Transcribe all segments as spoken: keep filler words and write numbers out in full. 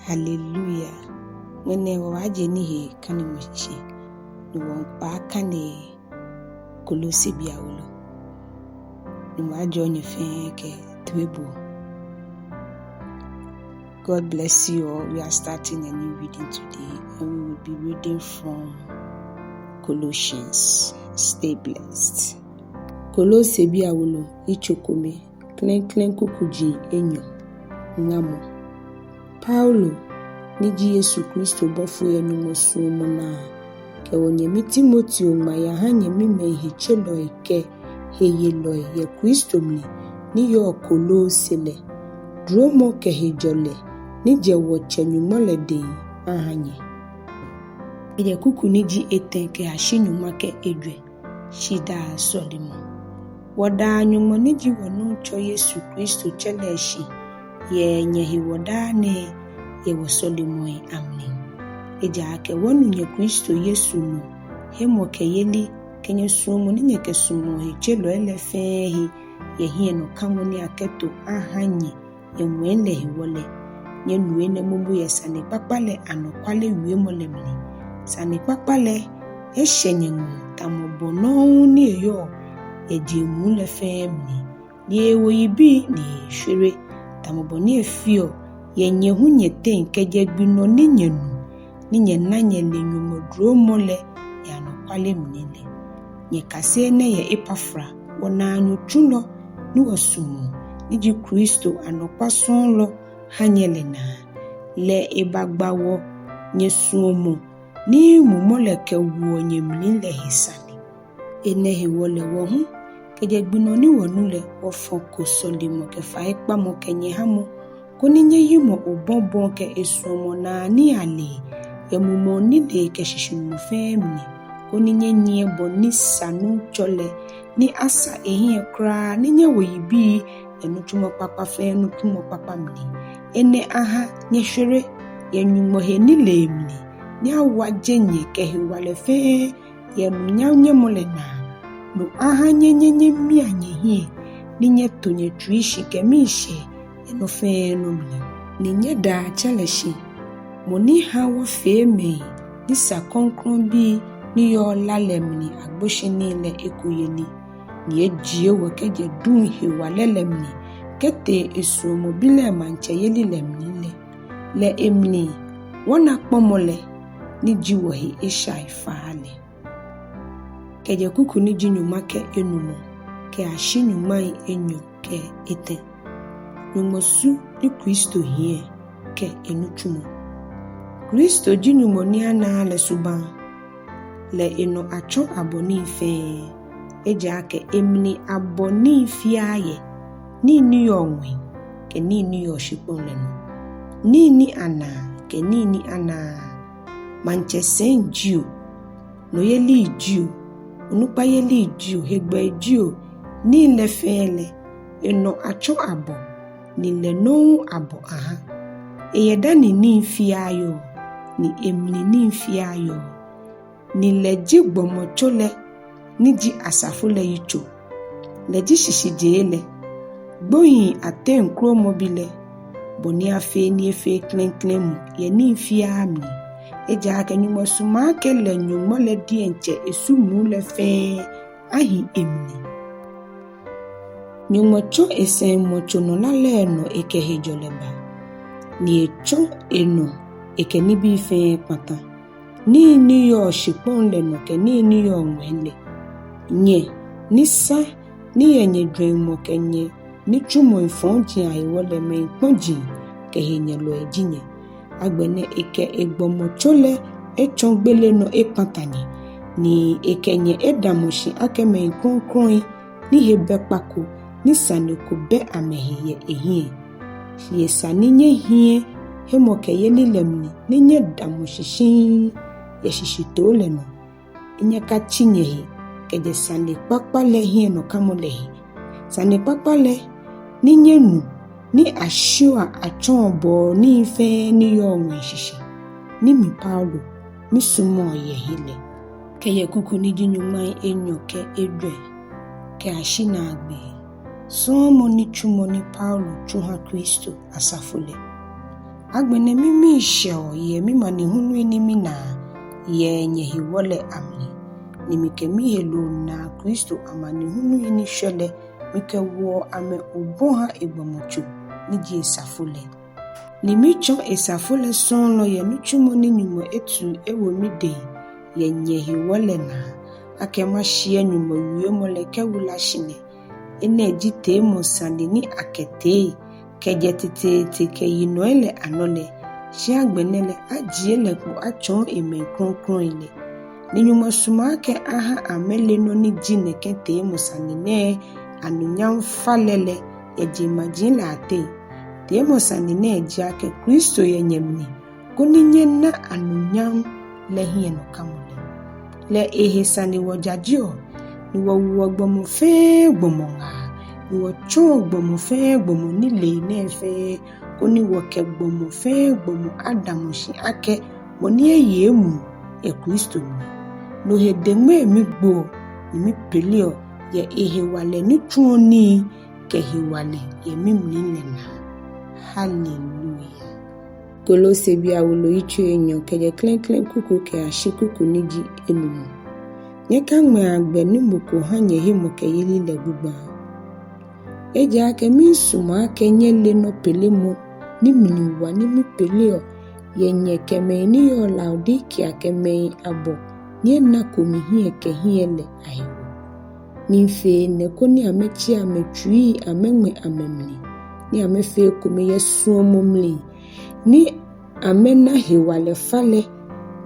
Hallelujah. Ŋmɛnɛ wɔbaaje nihe kanemɔ shishi, ni wɔmiikpa kane Kolosebii awolo. Ni wɔbaaje nyɛ fɛɛ kɛ toiboo. God bless you all. We are starting a new reading today, and we will be reading from Colossians. Stay blessed. Kolosebii awolo, yitso kome, klɛŋklɛŋ kukuji enyɔ. Ŋamɔ. Paulo, ni ji Yesu Kristo bɔfo yɛ Nyɔŋmɔ suɔmɔ naa, kɛ wɔnyɛmi Timoteo ŋma yaha nyɛmimɛi hetselɔi kɛ heyelɔi yɛ Kristo mli ni yɔɔ Kolose lɛ. Duromɔ kɛ hejɔlɛ ni jɛ wɔ-Tsɛ Nyɔŋmɔ lɛ dɛŋ aha nyɛ. Kɛjɛ kuku ni ji etɛ kɛyashi nyɔŋma kɛ ejwɛ. Shidaa sɔlemɔ. Wɔdaa Nyɔŋmɔ ni ji wɔ-Nuŋtsɔ Yesu Kristo Tsɛ lɛ shi yɛ nyɛhewɔ daa nɛɛ yɛ wɔsɔlemɔi amli. Ejaakɛ wɔnu nyɛ Kristo Yesu nɔ hemɔkɛyeli kɛ nyɛsuɔmɔ ni nyɛkɛsumɔɔ hetselɔi lɛ fɛɛ he yɛ hiɛnɔkamɔ ni akɛto aha nyɛ yɛ ŋwɛi lɛ hewɔ lɛ. Nyɛnu enɛ momo yɛ sanekpakpa lɛ anɔkwale wiemɔ lɛ mli. Sanekpakpa lɛ eshɛ nyɛŋɔɔ tamɔ bɔ nɔŋŋ ni eyɔɔ yɛ jeŋ muu lɛ fɛɛ mli, ni ewo yibii ni eshwere, tamɔ bɔ ni efeɔ yɛ nyɛ hu nyɛteŋ kɛjɛ gbi nɔ ni nyɛnu ni nyɛna nyɛle Nyɔŋmɔ duromɔ lɛ yɛ anɔkwale mli lɛ. Nyɛkase enɛ yɛ Epafra, wɔnaanyo tsulɔ ni wɔsumɔɔ, ni ji Kristo anɔkwa sɔɔlɔ ha nyɛ lɛ naa. Lɛ ebagba wɔ nyɛsuɔmɔ ni mumɔ lɛ kɛwoɔ nyɛmli lɛ he sane. Enɛ hewɔ lɛ wɔ hu, kɛjɛ gbi nɔ ni wɔnu lɛ, wɔfɔko sɔlemɔ kɛ faikpamɔ kɛ nyɛ hamɔ, koni nyɛyimɔ obɔbɔ kɛ esuɔmɔ naa ni ale yɛ mumɔŋ nilee kɛ shishinumɔ fɛɛ mli, koni nyɛnyiɛ bɔ ni sa Nuŋtsɔ lɛ, ni asa ehiɛ kwraa, ni nyɛwo yibii yɛ nitsumɔ kpakpa fɛɛ nitsumɔ kpakpa mli. Enɛ aha nyɛshwere yɛ Nyɔŋmɔ he nilee mli, ni awaje nyɛ kɛ hewalɛ fɛɛ yɛ enunyam nyɛmɔ lɛ naa. No aha nyɛnyɛ nyɛmia nyɛhiɛ, ni nyɛto nyɛtsui shi kɛ miishɛɛ yɛ nɔ fɛɛ nɔ mli. Ni nyɛdaa Tsɛ lɛ shi, mɔ ni ha wɔfee mɛi ni sa krɔŋkrɔŋbii ni yɔɔ la lɛ mli agboshinii lɛ ekoyeli, ni ejie wɔ kɛjɛ duŋ hewalɛ lɛ mli kɛtee esuɔmɔ Bi lɛ maŋtsɛyeli lɛ mli lɛ. Lɛ emli wɔna kpɔmɔ lɛ, ni ji wɔhe eshai faa lɛ. Kɛjɛ kuku ni ji nyɔŋma kɛ enumɔ kɛyashi nyɔŋmai enyɔ kɛ etɛ. Nyɔŋmɔ su ni Kristo hiɛ kɛ enitsumɔ. Kristo ji Nyɔŋmɔ ni anaaa lɛ subaŋ, lɛ enɔ atsɔ abɔ nii fɛɛ, ejaakɛ emli abɔ nii fiaa yɛ, nii ni yɔɔ ŋwɛi kɛ nii ni yɔɔ shikpɔŋ lɛ nɔ, nii ni anaa kɛ nii ni anaaa, maŋtsɛsɛi jio, nɔyeli jio, onukpayeli jio, hegbɛi jio, nii lɛ fɛɛ lɛ, enɔ atsɔ abɔ, ni lɛ nɔŋŋ abɔ aha. Eyɛ dani nii fiaa yɔɔ, ni emli nii fiaa yɔɔ, ni lɛ ji gbɔmɔtso lɛ, ni ji asafo lɛ yitso. Lɛ ji shishijee lɛ, gbohii ateŋ kromɔbi lɛ, bɔ ni afee ni efee klɛŋklɛŋ mɔ yɛ nii fiaa mli. Ejaakɛ Nyɔŋmɔ sumɔ akɛ lɛ Nyɔŋmɔ lɛ diɛŋtsɛ esu muu lɛ fɛɛ ahi emli. Nyɔŋmɔ tsɔ esɛŋmɔtso nɔ la lɛ nɔ ekɛ hejɔlɛ ba, ni etsɔ enɔ ekɛ nibii fɛɛ kpata, nii ni yɔɔ shikpɔŋ lɛ nɔ kɛ nii ni yɔɔ ŋwɛi lɛ. Nyɛ ni sa ni yɛ nyɛjwɛŋmɔ kɛ nyɛnitsumɔi fɔji ahewɔ lɛ mɛi kpɔji kɛ henyɛlɔi ji nyɛ. Agbɛnɛ ekɛ egbɔmɔtso lɛ etsɔ gbele nɔ ekpata nyɛ, ni ekɛ nyɛ edamɔ shi akɛ mɛi krɔŋkrɔŋi ni he bɛ kpa ko, ni sane ko bɛ amɛhe yɛ ehiɛ. Shi esa ni nyɛhiɛ hemɔkɛyeli lɛ mli, ni nyɛdamɔ shi shiŋŋ yɛ shishitoo lɛ nɔ, ni nyɛkatsi nyɛhe kɛjɛ sanekpakpa lɛ hiɛnɔkamɔ lɛ he. Sanekpakpa lɛ ni nyɛnu ni ashiɛɔ atsɔɔ bɔɔ nii fɛɛ ni yɔɔ ŋwɛi shishi, ni mi Paulo misumɔɔ yɛ he lɛ. Kɛjɛ kuku ni ji nyɔŋmai enyɔ kɛ ejwɛ kɛyashi naagbee. Sɔɔmɔ nitsumɔ ni Paulo tsu ha Kristo asafo lɛ. Agbɛnɛ mimii shɛɔ yɛ mimanehului ni minaa yɛ nyɛhewɔ lɛ amli, ni mikɛ miheloo naa Kristo amanehului ni shwɛ lɛ mikɛwoɔ amɛ obɔ ha egbɔmɔtso ni ji asafo lɛ. Ni mitsɔ asafo lɛ sɔɔlɔ yɛ nitsumɔ ni Nyɔŋmɔ etu ewo midɛŋ yɛ nyɛhewɔ lɛ naa, akɛ mashiɛ Nyɔŋmɔ wiemɔ lɛ kɛwula shi lɛ. Enɛ ji teemɔ sane ni akɛtee kɛjɛ teteete kɛ yinɔi lɛ anɔ lɛ, shi agbɛnɛ lɛ ajie lɛ kpo atsɔɔ emɛi krɔŋkrɔŋi lɛ. Ni Nyɔŋmɔ sumɔ akɛ aha amɛle nɔ ni ji nɛkɛ teemɔ sane nɛɛ anunyam falɛ lɛ yɛ jeŋmaji lɛ ateŋ. Teemɔ sane nɛɛ ji akɛ Kristo yɛ nyɛmli, koni nyɛna anunyam lɛ hiɛnɔkamɔ lɛ. Lɛ ehe sane wɔjajeɔ, ni wɔwoɔ gbɔmɔ fɛɛ gbɔmɔ ŋaa, ni wɔtsɔɔ gbɔmɔ fɛɛ gbɔmɔ nilee nɛɛ fɛɛ, koni wɔkɛ gbɔmɔ fɛɛ gbɔmɔ adamɔ shi akɛ mɔ ni eye emuu yɛ Kristo mli. No he deŋme migboɔ, ni mipeleɔ yɛ ehewalɛ ni tsuɔ nii kɛ hewalɛ yɛ mimli lɛ naa. Haleluya. Kolosebii awolo yitso enyɔ kɛjɛ klɛŋklɛŋ kuku kɛyashi kuku ni ji enumɔ. Nyɛkaŋmɛa gbɛ ni mɔ ko ha nyɛhemɔkɛyeli lɛ gbugbaŋ. Ejaakɛ miisumɔ akɛ nyɛle nɔ pelemɔ ni mli wa ni mipeleɔ yɛ nyɛ kɛ mɛi ni yɔɔ Laodikea kɛ mɛi abɔ ni enako mi hiɛ kɛ hiɛ lɛ ahewɔ. Miifee enɛ koni amɛtsi amɛtsuii amɛŋmɛ amɛmli, ni amɛfee ekome yɛ suɔmɔ mli, ni amɛna hewalɛ falɛ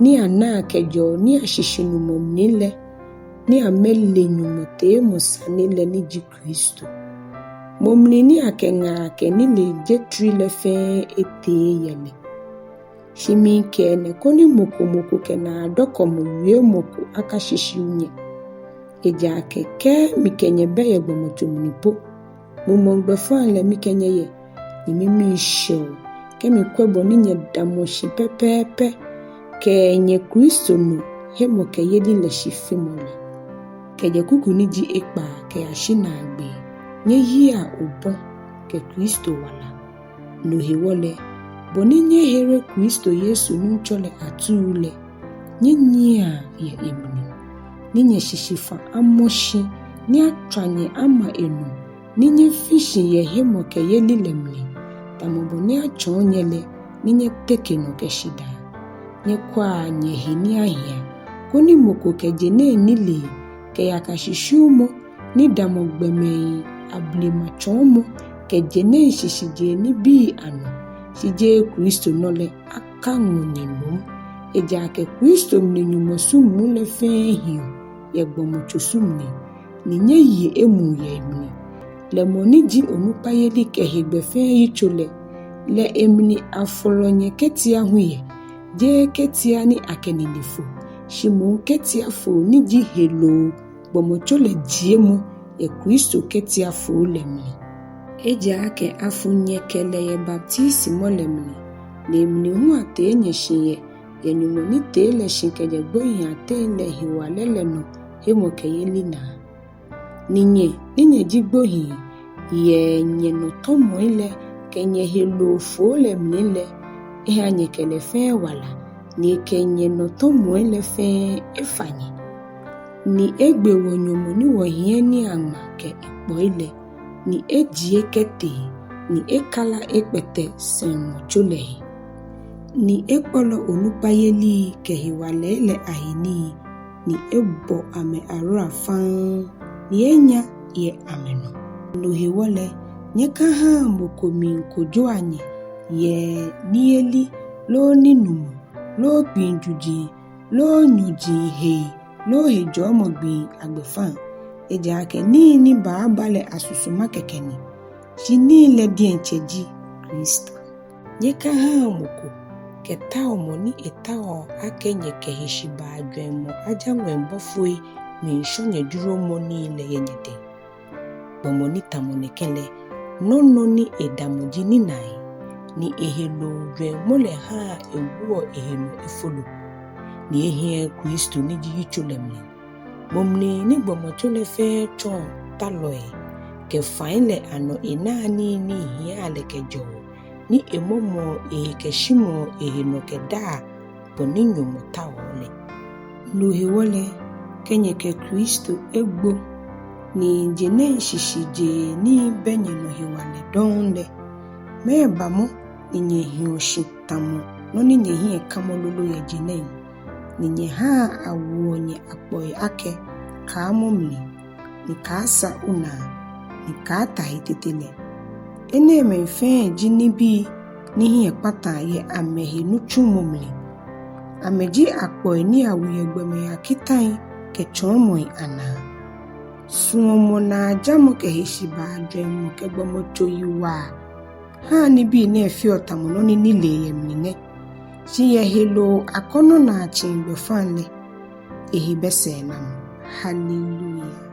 ni anaa kɛjɛɔ niiashishinumɔ mli lɛ, ni amɛle Nyɔŋmɔ teemɔ sane lɛ ni ji Kristo. Mɔ mli ni akɛ ŋaa kɛ nilee jwetri lɛ fɛɛ etee yɛ lɛ. Shi miikɛɛ enɛ koni mɔ ko mɔ ko kɛ naadɔkɔmɔ wiemɔ ko akashishiu nyɛ. Ejaakɛ kɛ mikɛ nyɛ bɛ yɛ gbɔmɔtso mli po, mumɔŋ gbɛfaŋ lɛ mikɛ nyɛ yɛ, ni mimii shɛɔ kɛ mikwɛ bɔ ni nyɛdamɔ shi pɛpɛɛpɛ kɛ nyɛ Kristo nɔ hemɔkɛyeli lɛ shifimɔ lɛ. Kɛjɛ kuku ni ji ekpaa kɛyashi naagbee, nyɛyia obɔ kɛ Kristo wala. No hewɔ lɛ, bɔ ni nyɛhere Kristo Yesu Nuŋtsɔ lɛ atuu lɛ, nyɛnyiɛa yɛ emli, ni nyɛshishifã amɔ shi, ni atswa nyɛ ama enɔ, ni nyɛfi shi yɛ hemɔkɛyeli lɛ mli, tamɔ bɔ ni atsɔɔ nyɛ lɛ, ni nyɛteke nɔ kɛ shidaa. Nyɛkwɛa nyɛhe ni ahia, koni mɔ ko kɛ je nɛŋ nilee kɛ yaka shishiumɔ ni damɔ gbɔmɛi ablema tsɔɔmɔ kɛ je nɛŋ shishijee nibii anɔ, shi jeee Kristo nɔ lɛ, akaŋɔ nyɛ nom. Ejaakɛ Kristo mli Nyɔŋmɔ su muu lɛ fɛɛ hiɔ yɛ gbɔmɔtso su mli, ni nyɛye emuu yɛ emli. Lɛ mɔ ni ji onukpayeli kɛ hegbɛ fɛɛ yitso lɛ, lɛ emli afolɔ nyɛ ketia hu yɛ, jeee ketia ni akɛ nine fo, shi moŋ ketiafoo ni ji heloo gbɔmɔtso lɛ jiemɔ yɛ Kristo ketiafoo lɛ mli. Ejaakɛ afo nyɛ kɛ lɛ yɛ baptisimɔ lɛ mli, ni emli hu atee nyɛ shi yɛ, yɛ Nyɔŋmɔ ni tee lɛ shi kɛjɛ gbohii ateŋ lɛ hewalɛ lɛ nɔ hemɔkɛyeli naa. Ni nyɛ, ni nyɛji gbohii yɛ nyɛnɔtɔmɔi lɛ kɛ nyɛheloofoo lɛ mli lɛ, eha nyɛ kɛ lɛ fɛɛ wala, ni ekɛ nyɛnɔtɔmɔi lɛ fɛɛ efa nyɛ. Ni egbe wɔ-Nyɔŋmɔ ni wɔhiɛ niiaŋma kɛ ekpɔi lɛ, ni ejie kɛtee, ni ekala ekpɛtɛ sɛŋmɔtso lɛ he. Ni ekpɔlɔ onukpayelii kɛ hewalɛi lɛ ahe nii, ni ebɔ amɛ ahora faŋŋ, ni enya yɛ amɛnɔ. No hewɔ lɛ, nyɛkahaa mɔ ko miikojoa nyɛ yɛ niyeli loo ninumɔ loo gbii juji loo nyɔji hei loo hejɔɔmɔ gbii agbɛfaŋ. Ejaakɛ nii ni baaba lɛ asusuma kɛkɛ ni, shi nii lɛ diɛŋtsɛ ji Kristo. Nyɛkahaa mɔ ko kɛ taomɔ ni etaoɔ akɛ nyɛkɛ heshibaa jwɛŋmɔ aja ŋwɛi bɔfoi miishɔ nyɛjuromɔ nii lɛ yɛ nyɛdɛŋ. Gbɔmɔ ni tamɔ nɛkɛ lɛ, nɔ nɔ ni edamɔ ji ninaai, ni eheloo jwɛŋmɔ lɛ haa ewoɔ ehe nɔ efolo, ni ehiɛɛɛ Kristo ni ji yitso lɛ mli. Mɔ mli ni gbɔmɔtso lɛ fɛɛ tsɔɔ talɔi kɛ fai lɛ anɔ enaa nii ni hiaa lɛ kɛjɛɔ, ni emɔmɔɔ ehe kɛshimɔɔ ehe nɔ kɛdaa bɔ ni Nyɔŋmɔ taoɔ lɛ. No hewɔ lɛ, kɛ nyɛkɛ Kristo egbo, ni je nɛŋ shishijeenii bɛ nyɛnɔ hewalɛ dɔŋŋ lɛ, mɛɛba mɔ ni nyɛhiɔ shi tamɔ nɔ ni nyɛhiɛ kamɔ lolo yɛ je nɛŋ, ni nyɛhaa awoɔ nyɛ akpɔi akɛ, Kaamɔ mli, ni kaasa onaa, ni kaata he tete lɛ? Enɛɛmɛi fɛɛ ji nibii ni hiɛ kpataa yɛ amɛhe nitsumɔ mli. Amɛji akpɔi ni awo yɛ gbɔmɛi akitai kɛ tsɔɔmɔi anaa. Suɔmɔ, naajamɔ kɛ heshibaa jwɛŋmɔ kɛ gbɔmɔtso yiwaa haa nibii nɛɛ feɔ tamɔ nɔ ni nilee yɛ mli nɛ. Shi yɛ heloo akɔnɔ naatsii gbɛfaŋ lɛ, ehe bɛ sɛɛnamɔ. Hallelujah.